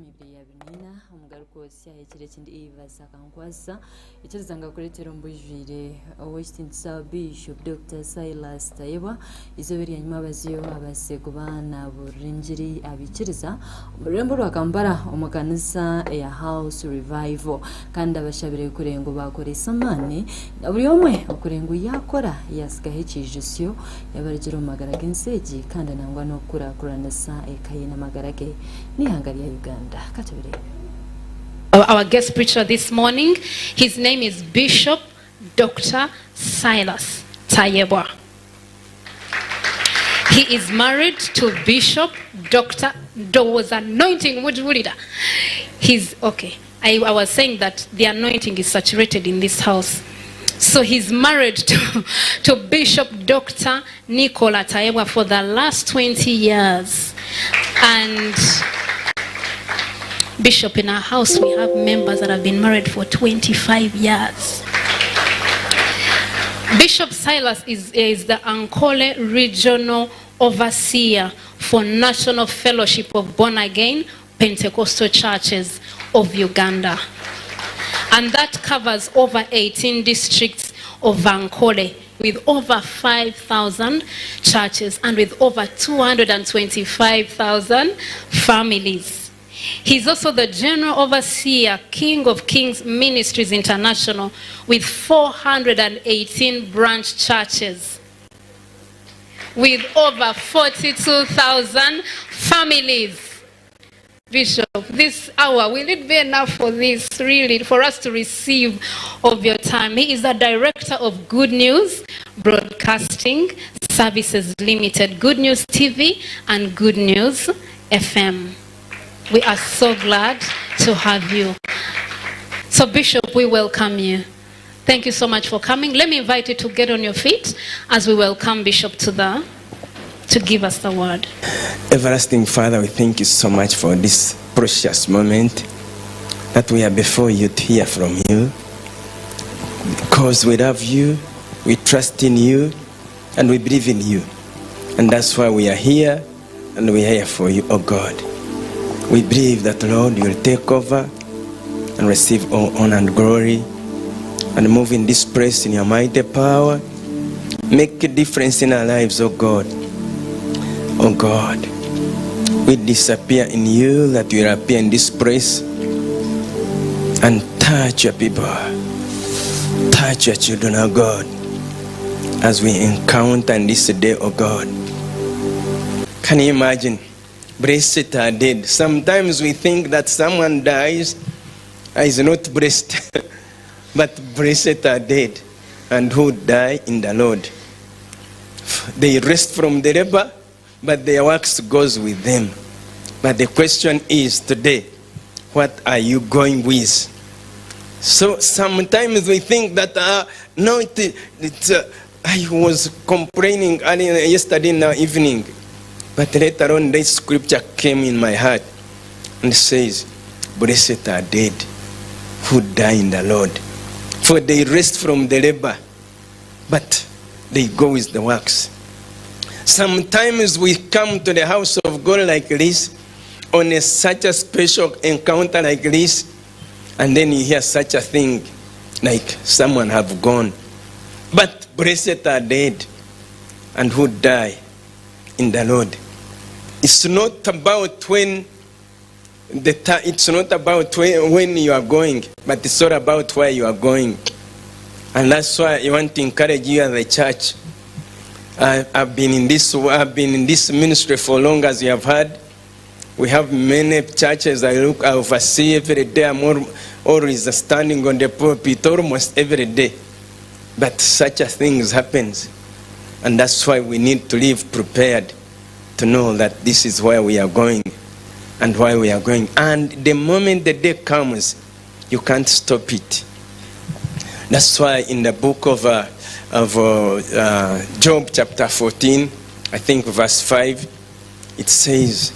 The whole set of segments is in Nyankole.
2024 omugaruka osya ekiro ekindi Eva Sakankwasa Ikiriza ngakureetera omu bwijwire Ow'ekitiinisa Bishop Dokita Silas Tayebwa eizooba eryanyima abaziyo abaase kuba nabuurira engiri abaikiriza omu rurembo rwa Kampala omu kanisa eya House Revival kandi abashabire kureba ngu baakoresa amaani na buri omwe okureba ngu yaakora yaatsigaho ekiijutsyo yaaba arugire omu magara g'ensi egi kandi nangwa n'okukurakuranisa eka ye n'amagara ge n'eihanga rya Uganda. Ka tubireebe. Our guest preacher this morning, his name is Bishop Dr. Silas Tayebwa. He is married to Bishop Dr. was anointing mugiwulira. He's okay. I was saying that the anointing is saturated in this house. So he's married to Bishop Dr. Nicola Tayebwa for the last 20 years. And Bishop, in our house, we have members that have been married for 25 years. Bishop Silas is the Ankole Regional Overseer for National Fellowship of Born Again Pentecostal Churches of Uganda. And that covers over 18 districts of Ankole with over 5,000 churches and with over 225,000 families. He's also the General Overseer, King of Kings Ministries International, with 418 branch churches, with over 42,000 families. Bishop, this hour, will it be enough for this, really, for us to receive of your time? He is the director of Good News Broadcasting Services Limited, Good News TV and Good News FM. We are so glad to have you. So, Bishop, we welcome you. Thank you so much for coming. Let me invite you to get on your feet as we welcome Bishop to give us the word. Everlasting Father, we thank you so much for this precious moment that we are before you to hear from you. Because we love you, we trust in you, and we believe in you. And that's why we are here, and we are here for you, oh God. We believe that, Lord, you will take over and receive all honor and glory and move in this place in your mighty power. Make a difference in our lives, oh God. Oh God, we disappear in you, that you will appear in this place and touch your people, touch your children, oh God, as we encounter in this day, oh God. Can you imagine? Blessed are dead. Sometimes we think that someone dies is not blessed, but blessed are dead and who die in the Lord. They rest from the labor, but their works goes with them. But the question is today, what are you going with? So sometimes we think that, no, I was complaining earlier yesterday in the evening, but later on this scripture came in my heart and says, blessed are dead who die in the Lord, for they rest from the labor, but they go with the works. Sometimes we come to the house of God like this, on such a special encounter like this, and then you hear such a thing, like someone have gone. But blessed are dead and who die in the Lord. It's not about when the it's not about when you are going, but it's all about where you are going. And that's why I want to encourage you as a church. I've been in this ministry for long as you have heard. We have many churches I look, I oversee every day. I'm always standing on the pulpit almost every day. But such a thing happens. And that's why we need to live prepared to know that this is where we are going and why we are going. And the moment the day comes, you can't stop it. That's why in the book of Job chapter 14, I think verse 5, it says,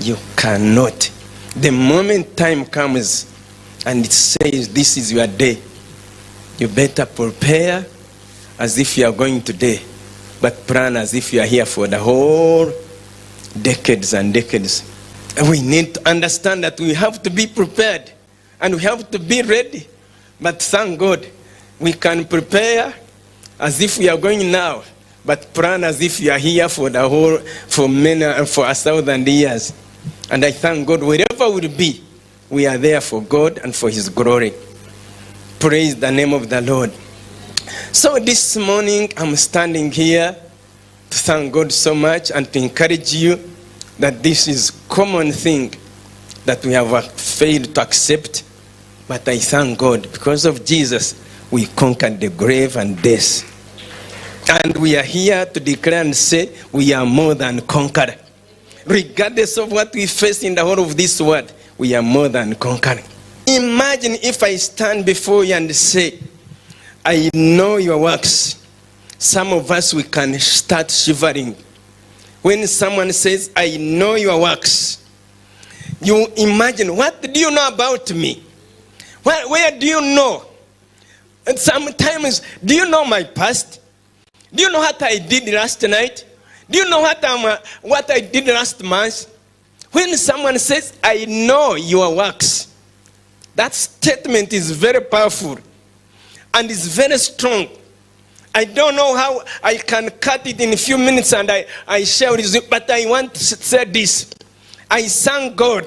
you cannot. The moment time comes and it says this is your day, you better prepare as if you are going today, but plan as if you are here for the whole decades and decades. We need to understand that we have to be prepared and we have to be ready. But thank God, we can prepare as if we are going now, but plan as if you are here for the whole, for many, for 1,000 years. And I thank God, wherever we'll be, we are there for God and for His glory. Praise the name of the Lord. So this morning, I'm standing here to thank God so much and to encourage you that this is common thing that we have failed to accept. But I thank God because of Jesus, we conquered the grave and death. And we are here to declare and say we are more than conqueror. Regardless of what we face in the whole of this world, we are more than conqueror. Imagine if I stand before you and say, I know your works. Some of us, we can start shivering. When someone says, I know your works, you imagine, what do you know about me? Where do you know? And sometimes, do you know my past? Do you know what I did last night? Do you know what I did last month? When someone says, I know your works, that statement is very powerful and is very strong. I don't know how I can cut it in a few minutes and I share with you, but I want to say this. I thank God.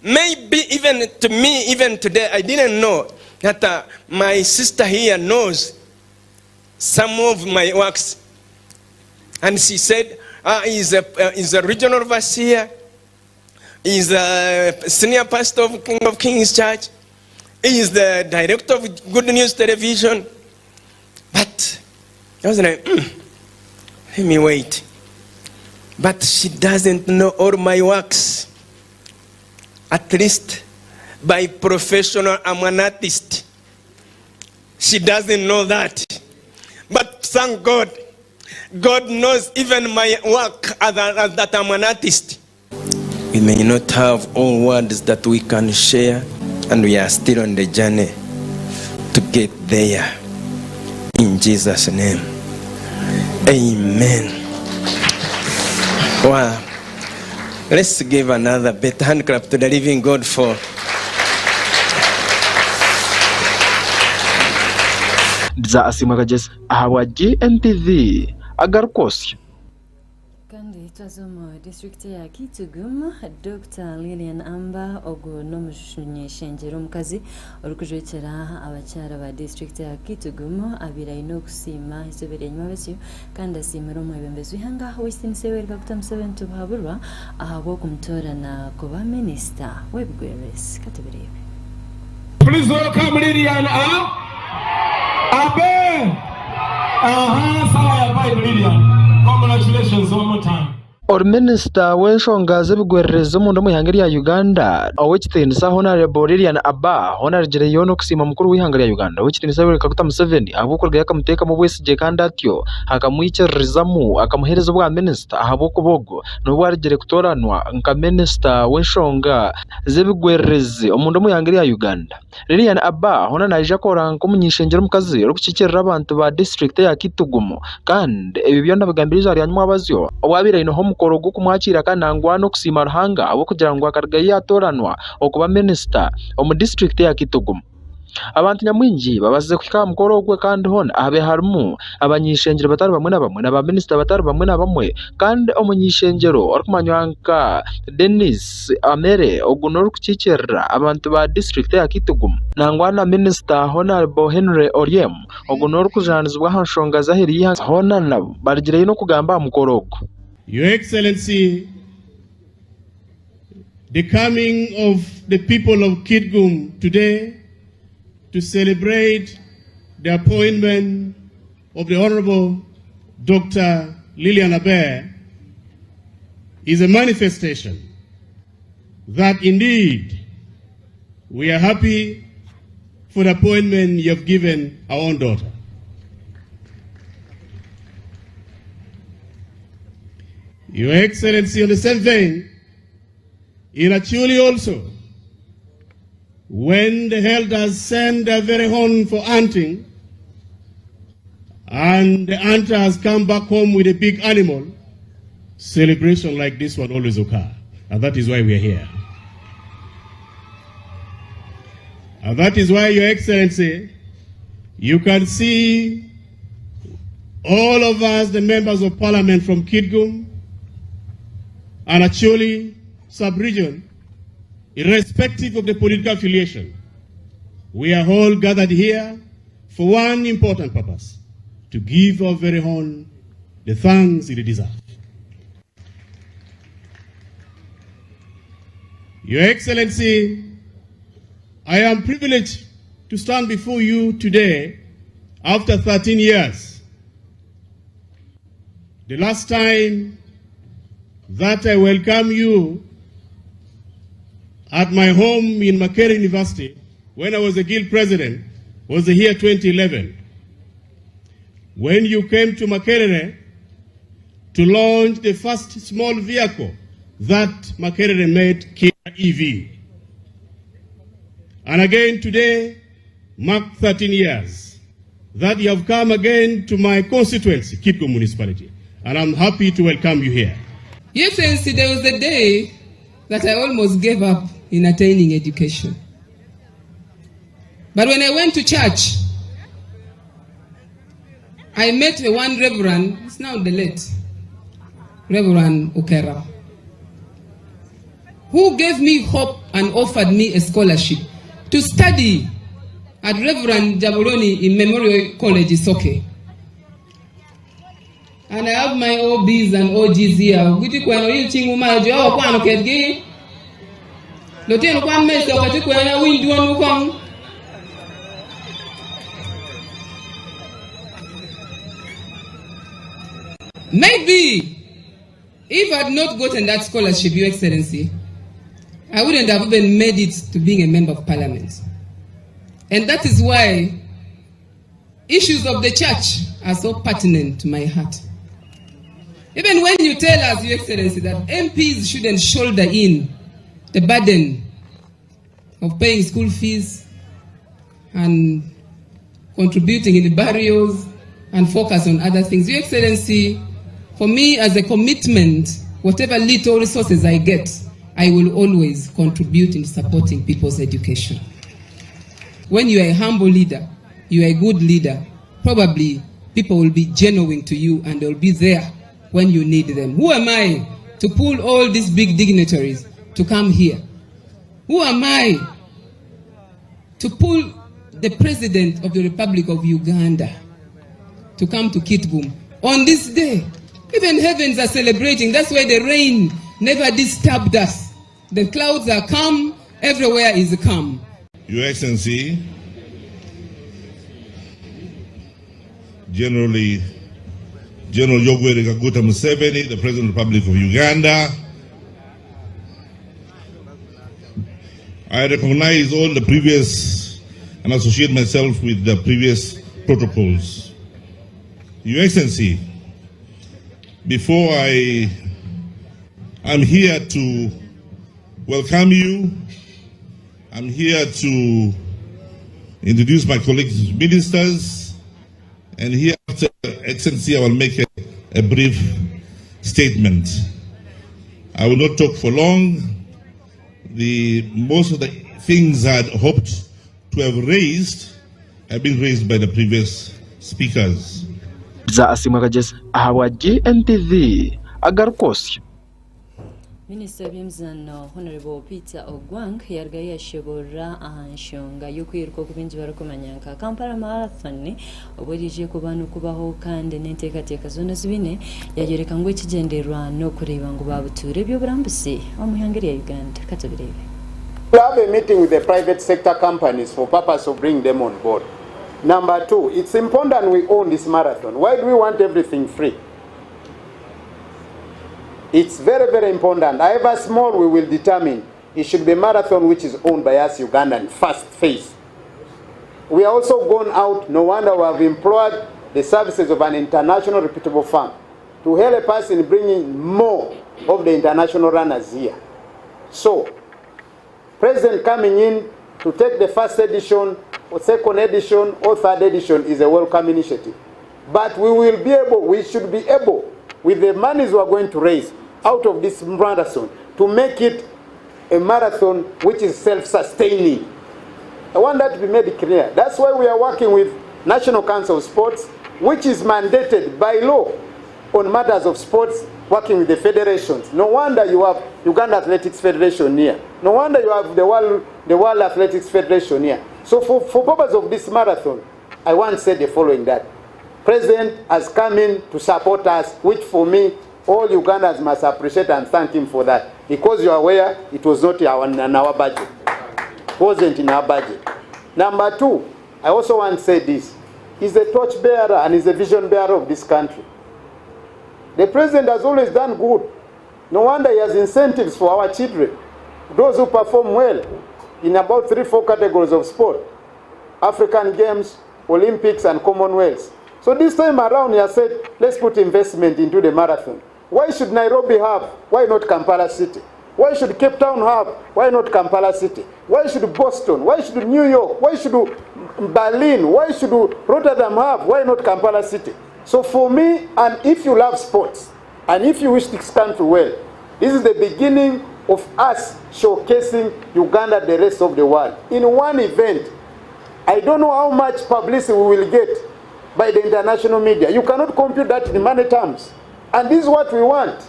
Maybe even to me, even today, I didn't know that my sister here knows some of my works. And she said, he's a regional overseer. He's a senior pastor of King of Kings Church. He is the director of Good News Television. But I was like, let me wait. But she doesn't know all my works. At least by professional, I'm an artist. She doesn't know that. But thank God, God knows even my work as that I'm an artist. We may not have all words that we can share, and we are still on the journey to get there. In Jesus' name. Amen. Wow. Let's give another better hand clap to the living God for Za Asiimwe Kagyesa ahabwa GNTV agarikwosya. Kandi twaza omu disiturikiti ya Kitgum, Dokita Lilian Amba ogu n'omuny'eishengyero omukazi orikujwekyera abakyara ba disiturikiti ya Kitgum abaire aine okusiima eizooba eryanyima basyo kandi asiimire omwebembezi w'eihanga Ow'ekitiinisa Yoweri Kaguta Museveni Tibuhaburwa ahabw'okumutoorana kuba minisita w'ebigwererezi. Katubireebe. Please welcome Lilian Abe. Aha, sawa ya vibe Lilian. Congratulations one more time. Ori minisita w'enshonga z'ebigwererezi omunda omu ihanga erya Uganda, Ow'ekitiinisa Hon. Lilian Abba hoona arugireyo n'okusiima mukuru w'eihanga rya Uganda, Ow'ekitiinisa Yoweri Kaguta Museveni ahabw'okurugayo akamuteekamu obwesigye kandi atyo akamwikiririzamu akamuheereza obwa minisita ahabw'okuba ogwo n'obu arugire kutooranwa nka minisita w'enshonga z'ebigwererezi omunda omu ihanga rya Uganda. Lilian Abba hoona naija kukora nk'omuny'eishengyero omukazi orikukiikirira abantu ba disiturikiti eya Kitgum kandi ebi byona abigambire eizooba rya nyimwabazyo obu abaire aineho omukoro gw'okumwakiira kandi nangwa n'okusiima Ruhanga ahabw'okugira ngu akarugayo yaatooranwa okuba minisita omu disiturikiti eya Kitgum. Abantu nyamwingi babaasize kuhika aha mukoro ogwe kandi hoona habe harimu abany'eishengyero batari bamwe na bamwe na baminisita batari bamwe na bamwe kandi omuny'eishengyero orikumanywa nka Denis Amere ogu n'orikukiikirira abantu ba disiturikiti eya Kitgum nangwa na minisita Hon. Henry Oryem ogu n'orikujunaanizibwa aha nshonga z'aheeru y'eihanga hoona nabo barugireyo n'okugamba aha mukoro ogu. Your Excellency, the coming of the people of Kitgum today to celebrate the appointment of the Honorable Dr. Lilian Aber is a manifestation that indeed we are happy for the appointment you have given our own daughter. Your Excellency, on the same vein, in Acholi also, when the elders send their very horn for hunting, and the hunter has come back home with a big animal, celebration like this one always occur. And that is why we are here. And that is why, Your Excellency, you can see all of us, the members of parliament from Kitgum and Acholi sub-region, irrespective of the political affiliation, we are all gathered here for one important purpose, to give our very own the thanks it deserves. Your Excellency, I am privileged to stand before you today after 13 years. The last time that I welcome you at my home in Makerere University when I was a guild president was the year 2011. When you came to Makerere to launch the first small vehicle that Makerere made, Kia EV. And again today, mark 13 years that you have come again to my constituency, Kitgum Municipality, and I'm happy to welcome you here. Your Excellency, there was a day that I almost gave up in attaining education. But when I went to church, I met a one reverend, it's now the late, Reverend Okera, who gave me hope and offered me a scholarship to study at Reverend Jaburoni in Memorial College, Isoke. And I have my OBs and OGs here. Guti kweno il chingu ma jo awa kwano kedgi. Lotino kwan mesa wakati kweno winduon ukong. Maybe if I had not gotten that scholarship, Your Excellency, I wouldn't have even made it to being a member of parliament. And that is why issues of the church are so pertinent to my heart. Even when you tell us, Your Excellency, that MPs shouldn't shoulder in the burden of paying school fees and contributing in the burials and focus on other things. Your Excellency, for me as a commitment, whatever little resources I get, I will always contribute in supporting people's education. When you are a humble leader, you are a good leader, probably people will be genuine to you and they'll be there when you need them. Who am I to pull all these big dignitaries to come here? Who am I to pull the President of the Republic of Uganda to come to Kitgum on this day? Even heavens are celebrating. That's why the rain never disturbed us. The clouds are calm, everywhere is calm. Your Excellency, General Yoweri Kaguta Museveni, the President of the Republic of Uganda, I recognize all the previous and associate myself with the previous protocols. Your Excellency, before I'm here to welcome you. I'm here to introduce my colleagues, ministers, and here after Excellency, I will make a brief statement. I will not talk for long. Most of the things I had hoped to have raised have been raised by the previous speakers. Za Asimwe Kagyesa ahabwa GNTV agarukosya. Minisita w'eby'emizaano Honorable Peter Ogwang yarugayo yashoborora aha nshonga y'okwiruka oku baingi barikumanya nka Kampala Marathon obu eriije kuba nikubaho kandi n'enteekateeka zoona zibaine yayoreka ngu ekigyendererwa n'okureeba ngu babutuura eby'oburambuzi omu ihanga rya Uganda. Katubireebe. We have a meeting with the private sector companies for purpose of bringing them on board. Number two, it's important we own this marathon. Why do we want everything free? It's very, very important. However small, we will determine. It should be a marathon which is owned by us Ugandan, first phase. We are also gone out, no wonder we have employed the services of an international reputable firm to help us in bringing more of the international runners here. So, President coming in to take the first edition or second edition or third edition is a welcome initiative. But we will be able, we should be able, with the monies we are going to raise out of this marathon, to make it a marathon which is self-sustaining. I want that to be made clear. That's why we are working with National Council of Sports, which is mandated by law on matters of sports, working with the federations. No wonder you have Uganda Athletics Federation here. No wonder you have the World, the World Athletics Federation here. So for, for purpose of this marathon, I want to say the following that President has come in to support us, which for me, all Ugandans must appreciate and thank him for that. Because you are aware, it was not our, in our budget. It wasn't in our budget. Number two, I also want to say this. He's a torch bearer and he's a vision bearer of this country. The president has always done good. No wonder he has incentives for our children, those who perform well in about three, four categories of sport African Games, Olympics, and Commonwealth. So this time around, he has said, let's put investment into the marathon. Why should Nairobi have? Why not Kampala City? Why should Cape Town have? Why not Kampala City? Why should Boston? Why should New York? Why should Berlin? Why should Rotterdam have? Why not Kampala City? So for me, and if you love sports, and if you wish this country well, this is the beginning of us showcasing Uganda the rest of the world. In one event, I don't know how much publicity we will get by the international media. You cannot compute that in money terms. And this is what we want.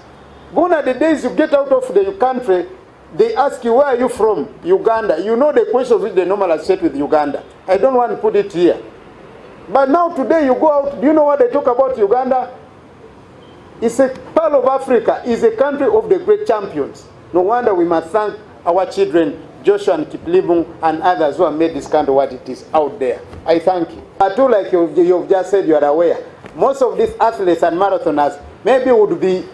Gone are the days you get out of the country, they ask you, where are you from? Uganda. You know the questions which they normally associate with Uganda. I don't want to put it here. But now today you go out, do you know what they talk about Uganda? It's a part of Africa, is a country of the great champions. No wonder we must thank our children, Joshua and Kiplimo and others who have made this country what it is out there. I thank you. But too, like you've, you've just said, you are aware, most of these athletes and marathoners maybe would be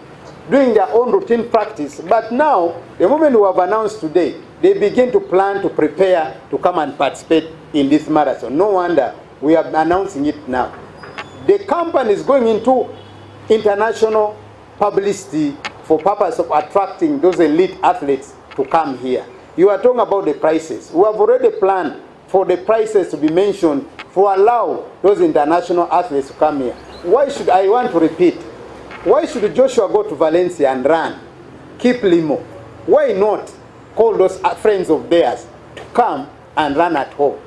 doing their own routine practice. But now, the moment we have announced today, they begin to plan to prepare to come and participate in this marathon. No wonder we are announcing it now. The company is going into international publicity for purpose of attracting those elite athletes to come here. You are talking about the prices. We have already planned for the prices to be mentioned for allow those international athletes to come here. Why should I want to repeat? Why should Joshua go to Valencia and run? Kiplimo. Why not call those friends of theirs to come and run at home?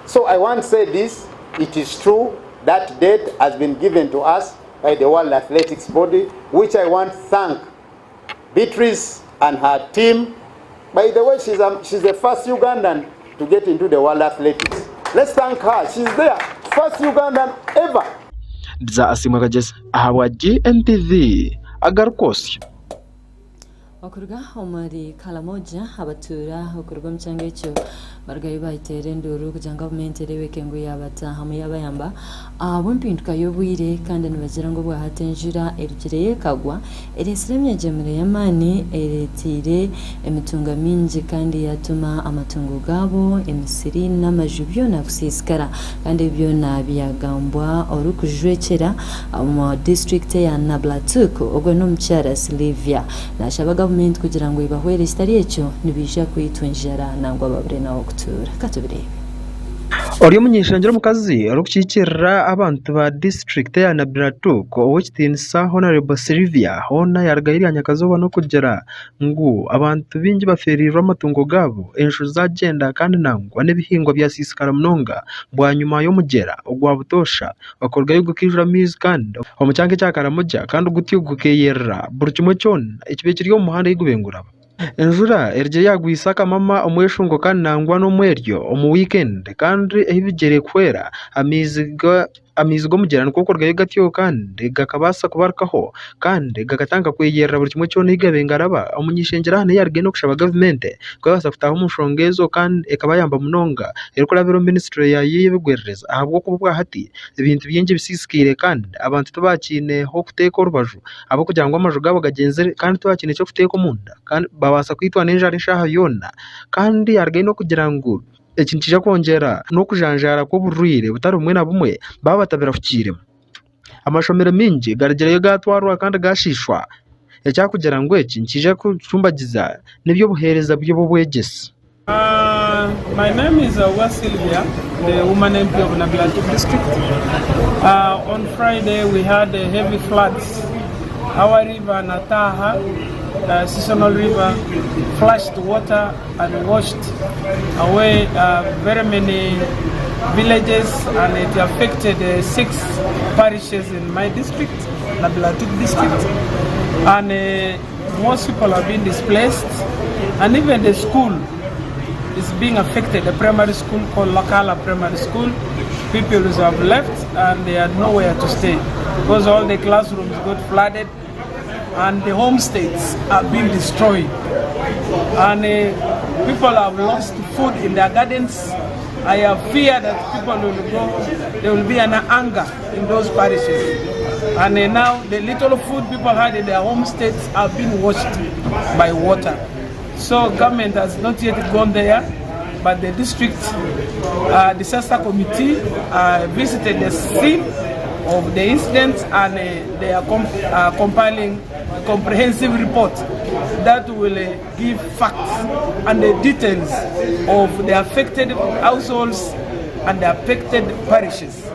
So I want to say this, it is true that date has been given to us by the World Athletics Body, which I want to thank Beatrice and her team. By the way, she's, she's the first Ugandan to get into the World Athletics. Let's thank her. She's there, first Ugandan ever. Ndiza Asiimwe Kagyesa ahabwa GNTV agarikwosya. Okuruga omuri Karamoja abatuura okuruga omu kyanga ekyo barugayo bayiteera enduuru kugira ngu gavumenti ereebeke ngu yaabataahamu yaabayamba ahabw'empinduka y'obwire kandi nibagira ngu obwahati enjura erugireyo ekagwa ereetsire emyegyemure y'amaani ereeteire emitunga mingi kandi yaatuma amatungo gaabo emisiri n'amaju byona kusiisikara kandi ebi byona byagambwa orikujwekyera omu disiturikiti eya Nabilatuk ogwo n'omukyara Sylvia naashaba gavumenti kugira ngu ebahwere kitari ekyo nibaija kwitwa enjara nangwa babure n'ah'okutuura katubireebe. Ori omuny'eishengyero omukazi orikukiikirira abantu ba disiturikiti eya Nabilatuk ow'ekitiinisa Hon Sylvia hoona yaarugayo erya nyakazooba n'okugira ngu abantu baingi bafeereirwe amatungo gaabo, enju zaagyenda kandi nangwa n'ebihingwa byasiisikara munonga bwanyima y'omugyera ogwa butoosha okurugayo gukaijura amaizi kandi omu kyanga ekya Karamoja kandi gutyo gukeeyerera buri kimwe kyona ekibaire kiri omu muhanda ahu gubaire niguraba. Enjura erugire yaagwisa akamama omweshungo kandi nangwa n'omweryo omu wiikendi kandi ahu bigyere kuhwera amaizi amaizi g'omugyera nikwo kurugayo gatyo kandi gakabaasa kubarukaho kandi gakatandika kweyerera buri kimwe kyona ahu gabaire nigaraba. Omuny'eishengyero aha niyo yarugayo n'okushaba gavumenti ku yabaasa kutaaha omu nshonga ezo kandi ekabayamba munonga erikurabira omu minisitule yaayo ey'ebigwererezi ahabw'okuba obwahati ebintu bingi bisiisikaire kandi abantu tibakiine h'okuteeka orubaju ahabw'okugira ngu amaju gaabo gagyenzire kandi tibakiine ky'okuteeka omunda kandi babaasa kwitwa n'enjara eshaaha yoona kandi hariho n'okugira ngu eki nikiija kwongyera n'okujanjaara kw'oburwaire butari bumwe na bumwe baaba batabirahukiiremu. Amashomero maingi garugireyo gaatwarwa kandi gaashiishwa ekyakugira ngu eki nikiija kucumbagiza n'eby'obuheereza by'obwegyese. Uh, my name is Awa Sylvia, the woman MP of Nabilatuk district. On Friday, we had a heavy floods. Our river Nataha uh, seasonal river flushed water and washed away uh, very many villages and it affected uh, six parishes in my district, Nabilatuk district. And uh, most people have been displaced and even the school is being affected. The primary school called Lakala Primary School, people have left and they had nowhere to stay because all the classrooms got flooded and the homesteads are being destroyed. And uh, people have lost food in their gardens. I have fear that people will go, there will be an anger in those parishes. And uh, now the little food people had in their homesteads have been washed by water. So government has not yet gone there, but the district uh, disaster committee uh, visited the scene of the incident and uh, they are comp compiling a comprehensive report that will uh, give facts and the details of the affected households and the affected parishes.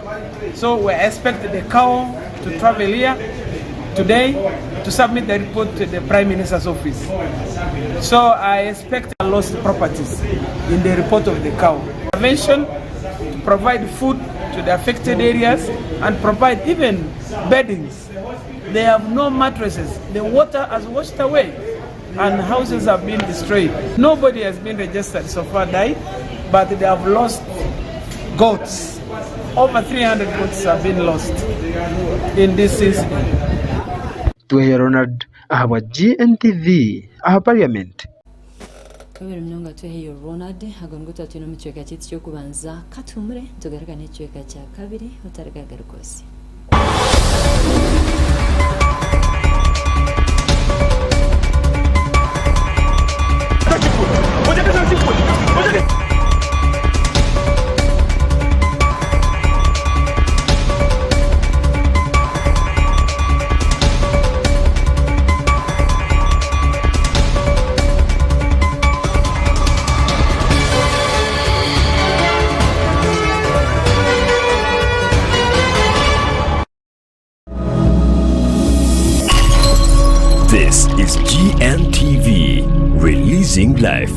So we expect the CAO to travel here today to submit the report to the Prime Minister's office. So I expect lost properties in the report of the CAO. Intervention to provide food to the affected areas and provide even beddings. They have no mattresses. The water has washed away and houses have been destroyed. Nobody has been registered so far died, but they have lost goats. Over 300 goats have been lost in this incident. Tweheyo Ronald ahabwa GNTV aha Parliament. Twebare munonga Tweheyo Ronald, ago nigo twatwine omu kicweka kyaitu ky'okubanza. Katuhumure tugaruka n'ekicweka kya kabiri otarigagaruka osya. This is GNTV, releasing life.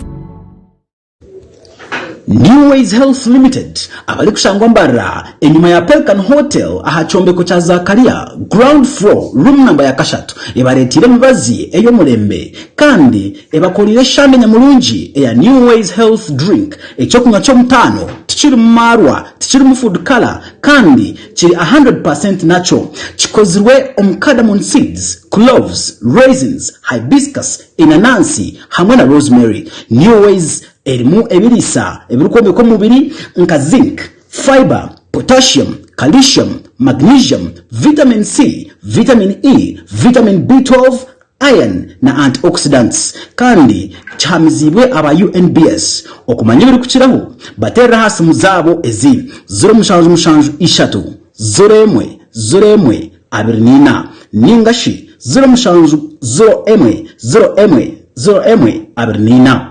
New Ways Health Limited abarikushangwa Mbarara enyima ya Pelican Hotel aha kyombeko kya Zakaria ground floor room number ya kashatu ebareteire emibazi ey'omurembe kandi ebakoreire eshande nyamurungi eya New Ways Health Drink ekyokunywa ky'omutaano tikirimu maarwa tikirimu food colour kandi kiri 100% natural kikozirwe omu cardamom seeds, cloves, raisins, hibiscus, enanansi hamwe na rosemary. New Ways Erimu ebiriisa ebirikwombeka omubiri nka zinc, fibre, potassium, calcium, magnesium, vitamin C, vitamin E, vitamin B12, iron na antioxidants kandi kihamiziibwe aba UNBS. Okumanya ebirikukiraho, bateerere aha simu zaabo ezi, 0773 01 01 24 ninga shi 07 01 01 01 24.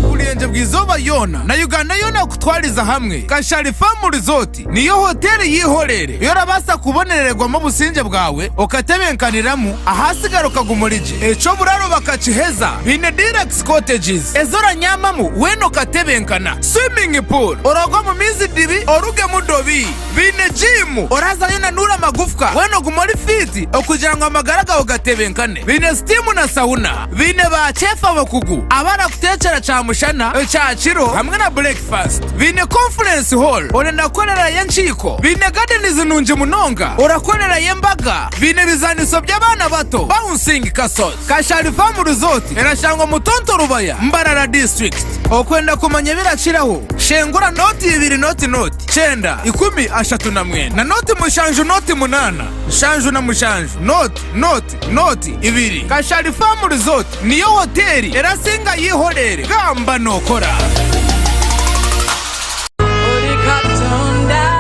Oburengyerwa izooba yoona na Uganda yoona kutwariza hamwe, Kashari Farm Resort niyo hoteeri y'eihoreere ei orabaasa kubonererwamu obusingye bwawe okatebenkaniramu ahasigara okaguma ori gye. Eky'oburaro bakakiheza, baine deluxe cottages ezi oranyamamu weena okatebenkana, swimming pool oragwa omu maizi dibi orugemu dobi. Baine jiimu orazayo onanuure amagufwa weena ogume ori fiiti okugira ngu amagara gaawe gatebenkane. Baine sitiimu na sawuna. Baine ba cheefu abakugu abarakuteekyera kyamushana, ekyakiro hamwe na burekifasiti. Baine konfurensi hall orenda kukorerayo enkiiko. Baine gadenizi nungi munonga orakorerayo embaga. Baine ebizaaniso by'abaana bato, bouncing castles. Kashari Farm Resort erashangwa Mutonto Rubaya, Mbarara District. Okwenda kumanya ebirakiraho, shengura nooti ibiri nooti nooti. Kyenda, 39 na nooti mushanju nooti munaana, nshanju na mushanju, nooti, nooti, nooti, ibiri. Kashari Farm Resort niyo hoteeri erasinga y'eihoreere. Gamba nookora.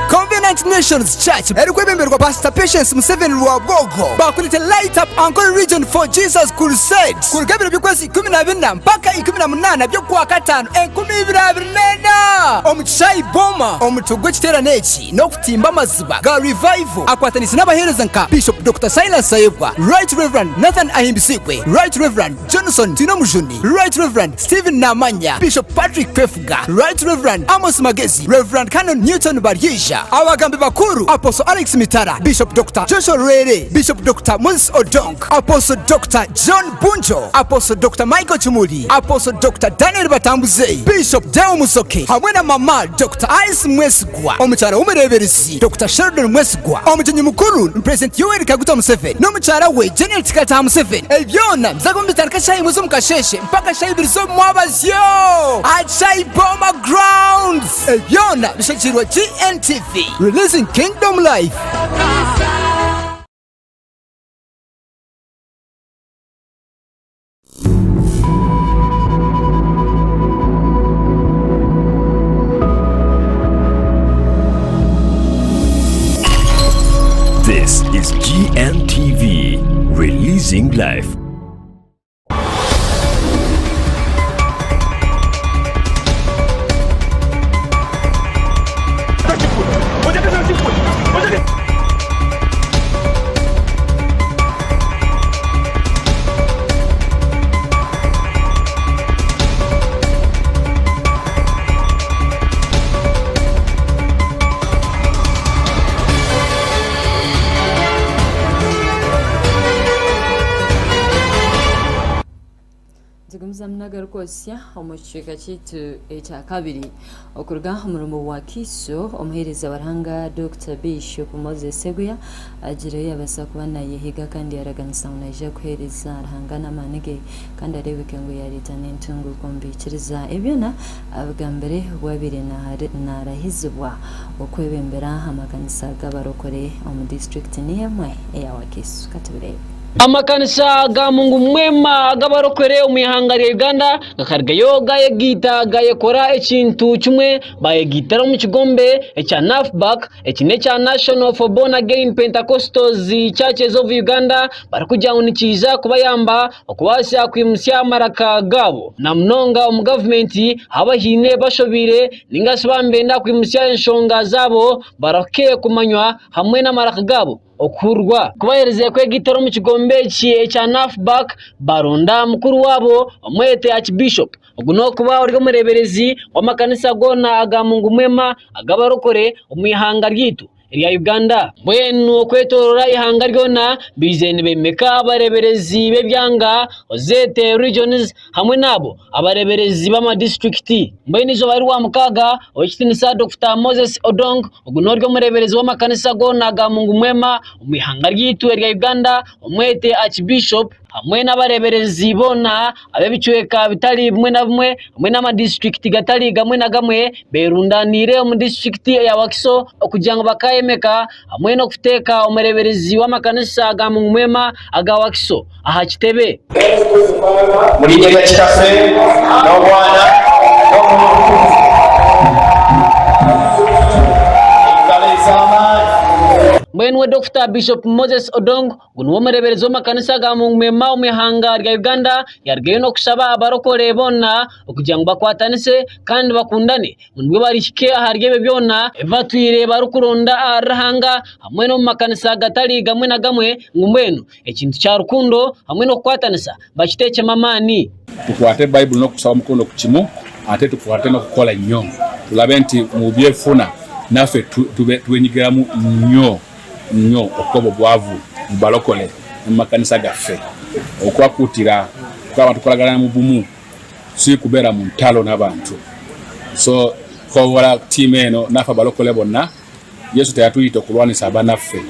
Covenant United Nations Church erikwebemberwa Pastor Patience Museveni Rwabwogo baakureetera Light Up Ankole Region for Jesus Crusade kuruga ebiro by'okwezi 14 mpaka 18 by'Okwakataano 2024 omu kishaayi Boma. Omutwe gw'ekiteerane eki n'okutimba amaziba ga Revival akwataniise n'abaheereza nka Bishop Dokita Silas Tayebwa, Right Rev. Nathan Ahimbisibwe, Right Rev. Johnson Twinomujuni, Right Rev. Stephen Namanya, Bishop Patrick Kwefuga, Right Rev. Amos Magezi, Rev. Canon Newton Baryeija, Abagambi bakuru, Apostle Alex Mitara, Bishop Dokita Joshua Rwere, Bishop Dokita Moses Odong, Apostle Dokita John Bunjo, Apostle Dokita Michael Kimuli, Apostle Dokita Daniel Batambuze, Bishop Deo Musoke hamwe na Mama Dokita Alice Mwesigwa, Omukyara w'omureeberezi Dokita Sheldon Mwesigwa, Omugyenyi mukuru ni President Yoweri Kaguta Museveni n'omukyara we Janet Kataha Museveni. Ebi byona bizakuba nibitandika shaaha imwe z'omukasheeshe mpaka shaaha ibiri z'omumwabazyo aha Chai Boma Grounds. Ebi byona bishagikirwe GNTV, Releasing Kingdom Life. This is GNTV, releasing life. Nitugumizamu n'agarikwotsya omu kicweka kyaitu ekyakabiri. Okuruga aha murimo gwa Kiso, omuheereza wa Ruhanga Dokita Bishop Moses Seguya agiireyo yabaasa kuba nayehiga kandi yaraganisa ngu naija kuheereza Ruhanga n'amaani ge kandi areebeke ngu yareeta n'entunguuka omu baikiriza. Ebi byona abigambire obu abaire narahizibwa okwebembera amakanisa g'abarokore omu disiturikiti niyo emwe eya Wakiso. Katubireebe. Amakanisa ga Mungu Mwema ag'abarokore omu ihanga rya Uganda gakarugayo gaayegaita gaayekora ekintu kimwe baayegaitira omu kigombe ekya NAFBAC eki n'ekya National for Born Again Pentecostals Churches of Uganda barikugira ngu nikiija kubayamba okubaasa kwimutsya amaraka gaabo na munonga omu gavumenti ahu abahaine bashobeire ninga shi baaba nibenda kwimutsya enshonga zaabo barahuke kumanywa hamwe n'amaraka gaabo. Okuhurwa ku baaherize kwegaitira omu kigombe eki ekya NAFBAC, baaronda mukuru waabo omwete Archbishop. Ogu n'okuba ori omureeberezi w'amakanisa goona aga Mungu Mwema ag'abarokore omu ihanga ryaitu erya Uganda. Mbwenu okwetoorora eihanga ryona baizire nibeemeka abareeberezi b'ebyanga, ozeete regions, hamwe n'abo abareeberezi b'amadistrict. Mbwenu eizooba ry'Orwamukaaga, Ow'ekitiinisa Dokita Moses Odong, ogu n'ori omureeberezi w'amakanisa goona aga Mungu Mwema omu ihanga ryaitu erya Uganda, omwete Archbishop, hamwe n'abareeberezi boona ab'ebicweka bitari bimwe na bimwe hamwe n'amadistrict gatari gamwe na gamwe beerundaniire omu disiturikiti eya Wakiso okugira ngu bakaayemeka hamwe n'okuteeka omureeberezi w'amakanisa ga Mungu Mwema aga Wakiso aha kitebe. Mu liinya lya Kitaffe, n'Omwana, n'Omwoyo Omutukuvu. Engalo ez'amaanyi. Mbwenu we Dokita Bishop Moses Odong, ogu niwe omureeberezi w'amakanisa ga Mungmema omu ihanga rya Uganda, yarugayo n'okushaba abarokore boona okugira ngu bakwatanise kandi bakundane ngu nibwo barihike ahari ebyo byona ebi batwire barikuronda ahari Ruhanga hamwe n'omu makanisa gatari gamwe na gamwe ngu mbwenu Ekintu kya rukundo hamwe n'okukwatanisa bakiteekyemu amaani. Tukwate Baibuli n'okusaba omukono kimu ate tukwate n'okukora nnyo tulabe nti mu byefuna naffe twenyigiramu nnyo nnyo okukoba obwavu mu balokole ne mu makanisa gaffe okwakuutira okulaba tukolagana mu bumu si kubeera mu ntalo n'abantu so kowola tiimu eno naffe abalokole bonna Yesu teyatuyita okulwanisa abanaffe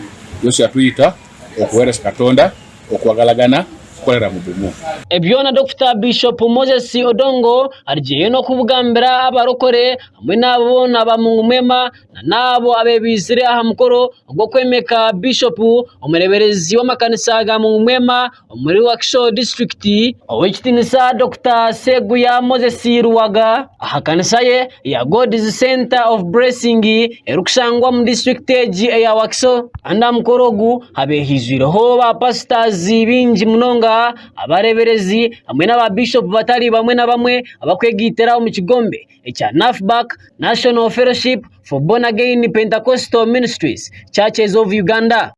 Yesu yatuyita okuweereza Katonda, okwagalagana, okukolera mu bumu. Byona Dokita Bishop Moses Odongo arugyeyo n'okubugambira abarokore hamwe n'abo boona aba Mungu Mwema na n'abo abeebaizire aha mukoro gw'okwemeka Bishopu omureeberezi w'amakanisa ga Mungu Mwema omuri Wakiso disiturikiti, Ow'ekitiinisa Dokita Sseguya Moses Luwaga aha kanisa ye eya God's Centre of Blessing erikushangwa omu disiturikiti egi eya Wakiso. Kandi aha mukoro ogu habehaizwireho ba pasitazi baingi munonga, abareeberezi hamwe n'aba bishopu batari bamwe na bamwe abarikwegaitira omu kigombe ekya NAFBAK, National Fellowship for Born Again Pentecostal Ministries Churches of Uganda.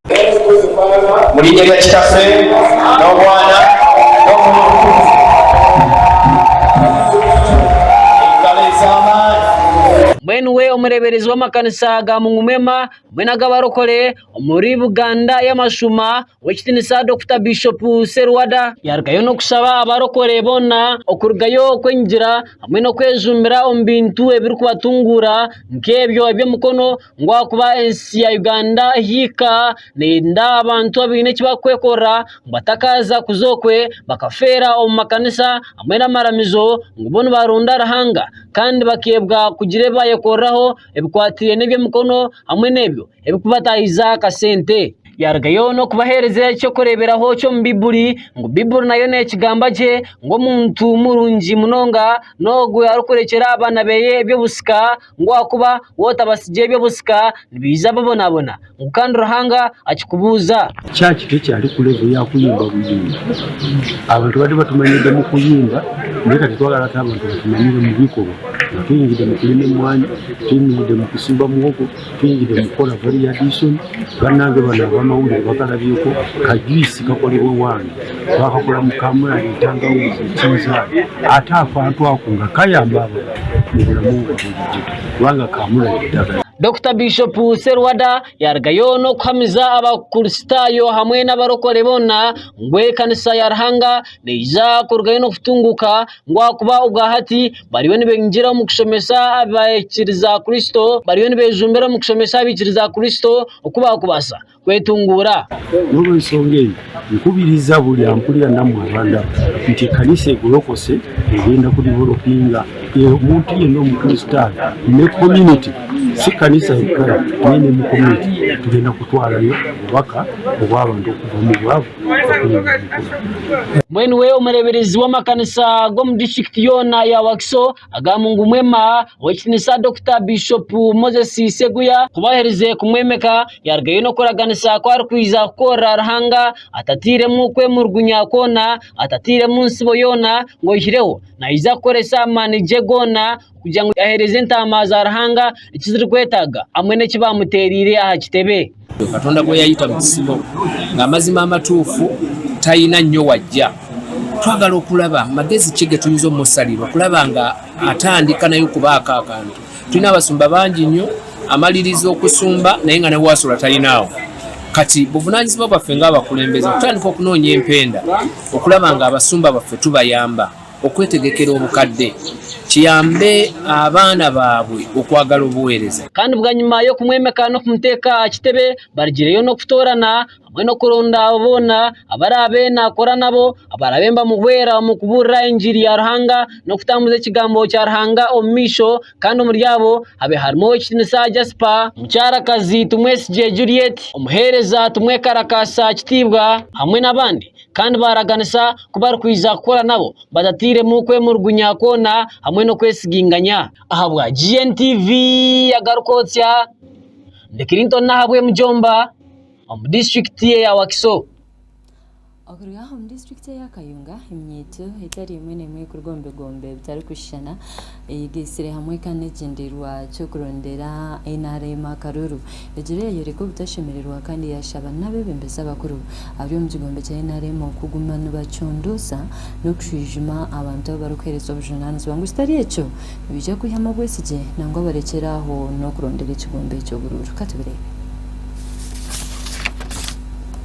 Mu linnya lya Kitaffe, n'Omwana, n'Omwoyo Omutukuvu. Engalo ez'amaanyi. Mbwenu we omureeberezi w'amakanisa ga Mungumema hamwe n'ag'abarokore omuri Buganda y'amashuma, Ow'ekitiinisa Dokita Bishopu Sserwadda yaarugayo n'okushaba abarokore boona okurugayo kwenyigira hamwe n'okwejumbira omu bintu ebirikubatunguura nk'ebyo eby'emikono ngu ahakuba ensi ya Uganda ehika neyenda abantu abaine eki barikwekorera ngu batakaaza kuza okwe bakafeera omu makanisa hamwe n'amaramizo ngu bo nibaronda Ruhanga kandi bakeebwa kugira ebi bayekoreraho ebikwatiraine n'eby'emikono hamwe n'ebyo ebirikubataahiza akasente. Yaarugayo n'okubaheereza eky'okureeberaho ky'omu Baiburi ngu Baiburi nayo neekigamba gye ngu omuntu murungi munonga n'ogwo orikurekyera abaana be eby'obusika ngu ahakuba waaba otabatsigiire eby'obusika nibaija babonabona ngu kandi Ruhanga akikubuuza. Church tekyali ku level ya kuyimba buyimbi. Abantu babadde batumanyidde mu kuyimba naye kati twagala ate abantu batumanyire mu bikolwa nga tuyingidde mu kulima emmwanyi, tuyingidde mu kusimba muwogo, Tuyingidde mu kukola value addition bannange bano abamawulire bakalabyeko ka juice kakolebwa ewange twakakola mu kamulali entangawuuzi ekinzaali ate akantu ako nga kayamba abantu mu bulamu bwa bulijjo kubanga kamulali ddagala. Dokita Bishop Sserwadda yarugayo n'okuhamiza abakurisitaayo hamwe n'abarokore boona ngu ekanisa ya Ruhanga neija kurugayo n'okutunguuka ngu ahakuba obwahati bariyo nibaingira omu kushomesa abaikiriza Kristo, bariyo nibejumbira omu kushomesa abaikiriza Kristo oku baakubaasa kwetunguura. N'olw'ensonga eyo, nkubiriza buli ampulira nammwe abandaba nti ekkanisa egolokose egenda kudivolopinga omuntu yenna Omukristaayo ne community, si kkanisa yokka naye ne mu community tugenda kutwalayo obubaka obw'abantu okuva mu bwavu. Mbwenu we omureeberezi w'amakanisa g'omu disiturikiti yoona ya Wakiso aga Mungu Mwema, Owekitinisa Dokita Bishop Moses Sseguya ku baaherize kumwemeka yaarugayo n'okuraganisa ku arikwija kukorera Ruhanga atatairemu kwemurugunya kwona, atatairemu ntsibo yoona ngu oihireho naija kukoresa amaani gye goona kugira ngu aheereze entaama za Ruhanga eki zirikwetaaga hamwe n'eki baamuteereire aha kitebe. Katonda gwe yayita mu kisibo ng'amazima amatuufu talina nnyo wajja. Twagala okulaba magezi ki ge tuyinza omusalira okulaba nga atandika naye okubaako akantu. Tulina abasumba bangi nnyo amaliriza okusumba naye nga newasula talinaawo. Kati buvunaanyizibwa bwaffe ng'abakulembeze okutandika okunoonya empenda okulaba nga abasumba baffe tubayamba okwetegekera obukadde kiyambe abaana baabwe okwagala obuweereza. Kandi bwanyima y'okumwemeka n'okumuteeka aha kitebe, barugireyo n'okutoorana hamwe n'okuronda abo boona abaraabe naakora nabo, abaraabe nibamuhwera omu kubuurira engiri ya Ruhanga n'okutambuza ekigambo kya Ruhanga omu maisho, kandi omuri abo habe harimu Ow'ekitiinisa Jasper, Mukyarakazi Tumwesigye Juliet, Omuheereza Tumwekarakaasa Kitiibwa hamwe n'abandi. Kandi baaraganisa ku barikwija kukora nabo batatairemu kwemurugunya kwona hamwe n'okwesiginganya. Ahabwa GNTV agaruka otsya, ndi Clinton Nahabwe Mujomba omu disiturikiti eya Wakiso. Okuruga omu disiturikiti eya Kayunga, eminyeeto etari emwe n'emwe kuruga omu bigombe bitarikushushana eyegaitsire hamwe kandi n'ekigyendererwa ky'okurondera NRM akaruru. Egyo yayoreka obutashemererwa kandi yashaba n'abebembezi abakuru abari omu kigombe kya NRM okuguma nibacondooza n'okushwijuma abantu abu barikuheereza obujunaanizibwa ngu kitari ekyo nibaija kwihamu obwesigye nangwa barekyere aho n'okurondera ekigombe ekyo oburuuru. Ka tubireebe.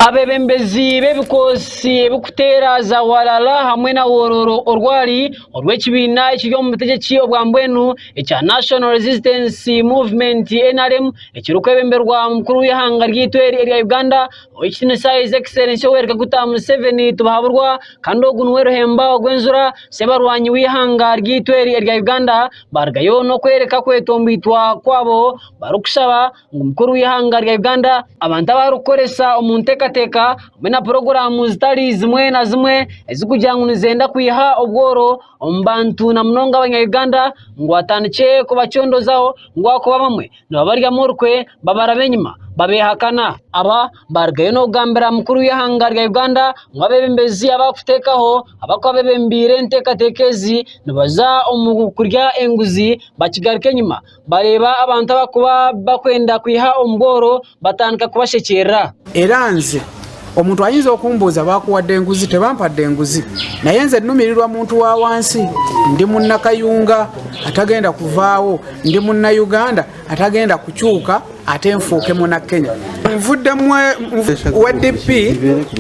Abeebembezi b'ebikoosi ebirikuteera za Walala hamwe na Wororo orwari orw'ekibiina ekiri omu butegyeki obwa mbwenu ekya National Resistance Movement, NRM, ekirikwebemberwa mukuru w'eihanga ryaitu eri erya Uganda, Ow'ekitiinisa His Excellency Yoweri Kaguta Museveni Tibuhaburwa kandi ogu niwe Ruhemba ogw'enjura Ssebarwanyi w'eihanga ryaitu eri erya Uganda barugayo n'okworeka okwetomboitwa kwabo barikushaba ngu mukuru w'eihanga rya Uganda abantu abu arikukoresa omu nteekateeka hamwe na puroguraamu zitari zimwe na zimwe ezirikugira ngu nizenda kwiha obworo omu bantu na munonga abanya Uganda ngu atandikye kubacondozaho ngu ahakuba abamwe nibabaryamu orukwe babaraba enyima babeehakana. Aba baarugayo n'okugambira mukuru w'eihanga rya Uganda ngu abeebembezi abarikuteekaho abarikuba beebembeire enteekateeka ezi nibaza omu kurya enguzi bakigaruka enyima Bareeba abantu abarikuba barikwenda kwiha omu bworo batandika kubashekyerera. Era nze omuntu ayinza okumbuuza bakuwadde enguzi? Tebampadde enguzi naye nze nnumirirwa muntu wa wansi. Ndi Munnakayunga atagenda kuvaawo, ndi Munnayuganda atagenda kukyuka ate nfuuke Munakenya. Nvudde mu DP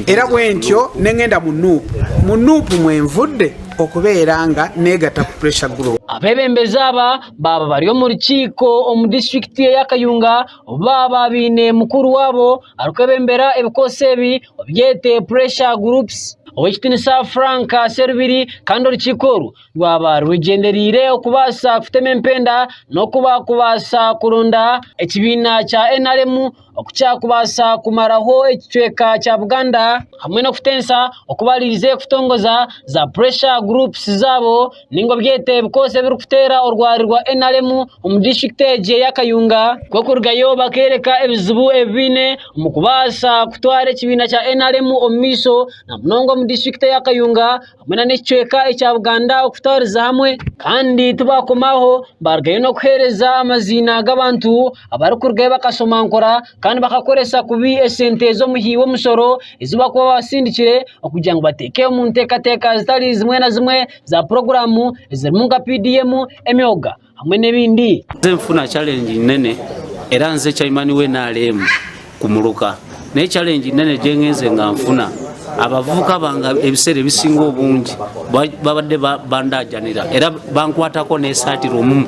era bwentyo ne ngenda mu Nup. Mu Nup mwe nvudde okubeera nga neegatta ku Pressure Group. Abeebembezi aba baaba bari omu rukiiko omu disiturikiti eya Kayunga obu baaba baine mukuru waabo arikwebembera ebikoosi ebi obyete Pressure Groups Ow'ekitiinisa Frank Serubiri kandi orukiiko oru rwaba rugyendereire okubaasa kutema empenda n'okuba kubaasa kuronda ekibiina kya NRM oku kyakubaasa kumaraho ekicweka kya Buganda hamwe n'okutensa oku barize kutongoza za pressure groups zaabo ninga obyete ebikoosi ebirikuteera orwari rwa NRM omu disiturikiti egi eya Kayunga kw'okurugayo bakeereka ebizibu ebi baine omu kubaasa kutwara ekibiina kya NRM omu maisho na munonga omu disiturikiti eya Kayunga hamwe n'ekicweka ekya Buganda okutwariza hamwe kandi tibakoma aho barugayo n'okuheereza amaziina g'abantu abarikurugayo bakashomankora kandi bakakoresa kubi esente z'omuhi w'omushoro ezi barikuba babasindikire okugira ngu bateeke omu nteekateeka zitari zimwe na zimwe za puroguraamu ezirimu nka PDM, emyoga hamwe n'ebindi. Nze nfuna challenge nene era nze chairman we nrm ku muluka naye challenge nene gyengenze nga nfuna abavubuka bange ebiseera ebisinga obungi babadde bandajanira era bankwatako n'esaati lumu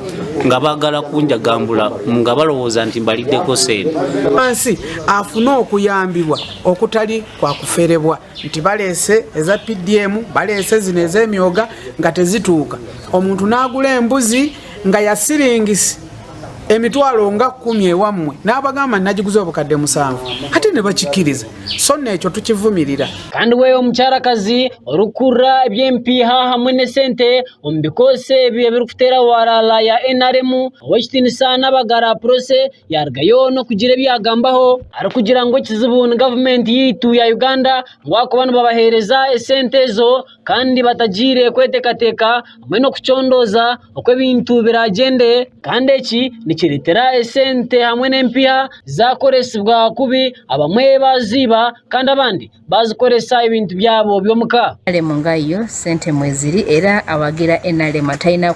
nga bagala kunjagambula nga balowooza nti mbaliddeko sente. Wansi afune okuyambibwa okutali kwa kuferebwa nti baleese eza PDM baleese zino ez'emyoga nga tezituuka omuntu n'agula embuzi nga ya siringisi emitwalo nga kkumi ewammwe n'abagamba nagiguze obukadde musanvu ate ne bakikkiriza so nno ekyo tukivumirira. Kandi we omukyarakazi orikukurira eby'empiiha hamwe n'esente omu bikoosi ebi ebirikuteera warara ya NRM, Ow'ekitiinisa Nabagara Prossy yaarugayo n'okugira ebi yaagambaho arikugira ngu ekizibu ni gavumenti yaitu ya Uganda ngu ahakuba nibabaheereza esente ezo kandi batagiire kweteekateeka hamwe n'okucondooza oku ebintu biraagyende kandi eki nikireetera esente hamwe n'empiiha zaakoresibwa kubi abamwe baaziiba kandi abandi baazikoresa ebintu byabo by'omuka. NRM nga yo sente mweziri era awagira NRM atalina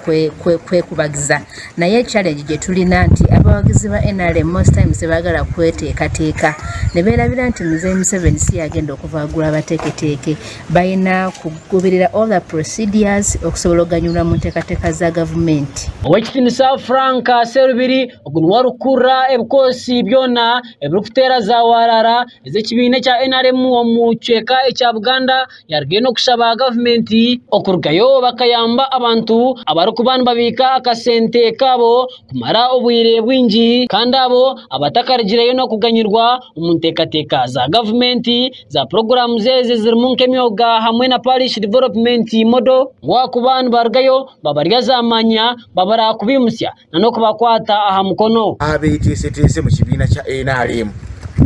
kwekubagiza naye challenge gyetulina nti abawagizi ba NRM most times tebagala kweteekateeka neberabira nti Mzee Museveni si yagenda okuvagula abateeketeeke balina kugoberera all the procedures okusobola okuganyulwa mu nteekateeka za gavumenti. Owekitinisa Frank Serubiri ogu niwe arikukurira ebikoosi byona ebirikuteera za warara ez'ekibiina ekya NRM omu kicweka ekya Buganda yarugayo n'okushaba gavumenti okurugayo bakayamba abantu abarikuba nibabiika akasente kaabo kumara obwire bwingi kandi abo abatakarugireyo n'okuganyirwa omu nteekateeka za gavumenti za puroguraamu ezi ezirimu nk'emyoga hamwe na Parish Development Model ngu ahakuba nibarugayo babarya za manya babara kubaimutsya n'okubakwata aha mukono. Abeteeseteese mu kibiina kya nrm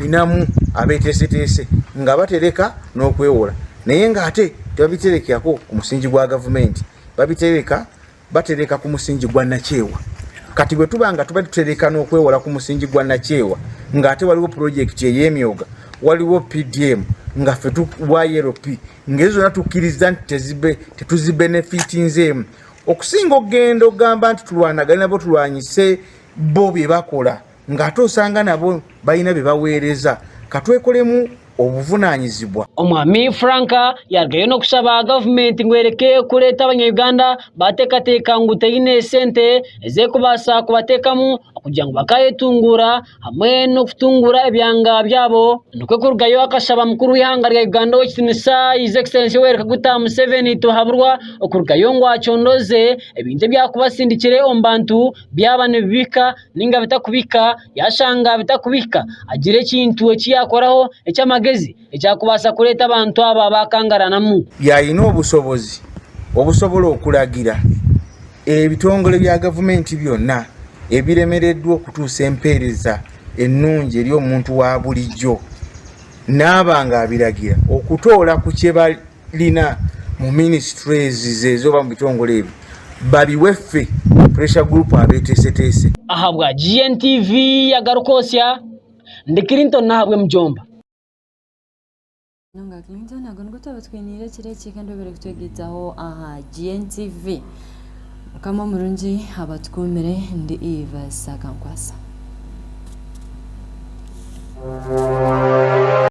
ninamu abeteeseteese nga batereka n'okwewola naye ng'ate tebabiterekerako ku musingi gwa gavumenti, babitereka batereka ku musingi gwa nakyewa. Kati bwe tuba nga tuba tutereka n'okwewola ku musingi gwa nakyewa ng'ate waliwo pulojekiti ey'emyoga, waliwo PDM nga ffe YLP ng'ezo zonna tukkiriza nti tetuzibenefitinzeemu okusinga okugenda okugamba nti tulwanagane nabo tulwanyise bo bye bakola ng'ate osanga nabo balina bye baweereza katwekolemu obuvunaanyizibwa. Omwami Frank yarugayo n'okushaba gavumenti ngu ereke kureeta abanya-Uganda bateekateeka ngu teine sente ezerikubaasa kubateekamu kugira ngu bakayetunguura hamwe n'okutunguura ebyanga byabo. Nikwo kurugayo akashaba mukuru w'eihanga rya Uganda Ow'ekitiinisa His Excellency Yoweri Kaguta Museveni Tibuhaburwa okurugayo ngu acondooze ebintu ebyakubasindikire omu bantu byaba nibibika ninga bitakubika yashanga bitakubika agire ekintu eki yakoraho eky'amagezi ekyakubaasa kureeta abantu aba bakangaranamu. Yalina obusobozi obusobola okulagira ebitongole bya gavumenti byonna ebiremereddwa okutuusa empeereza ennungi eri omuntu wa bulijjo n'aba ng'abiragira okutoola ku kye balina mu ministries zezo oba mu bitongole ebyo babiwe ffe pressure group abeeteeseteese. Ahabwa GNTV Agaruka Osya, ndi Clinton Nahabwe Mujomba. Munonga Clinton, ago nigo twaba twiniire ekiro eki kandi webare kutwegaitaho aha GNTV. Mukama omurungi abatukuumire ndi Eve Sakankwasa.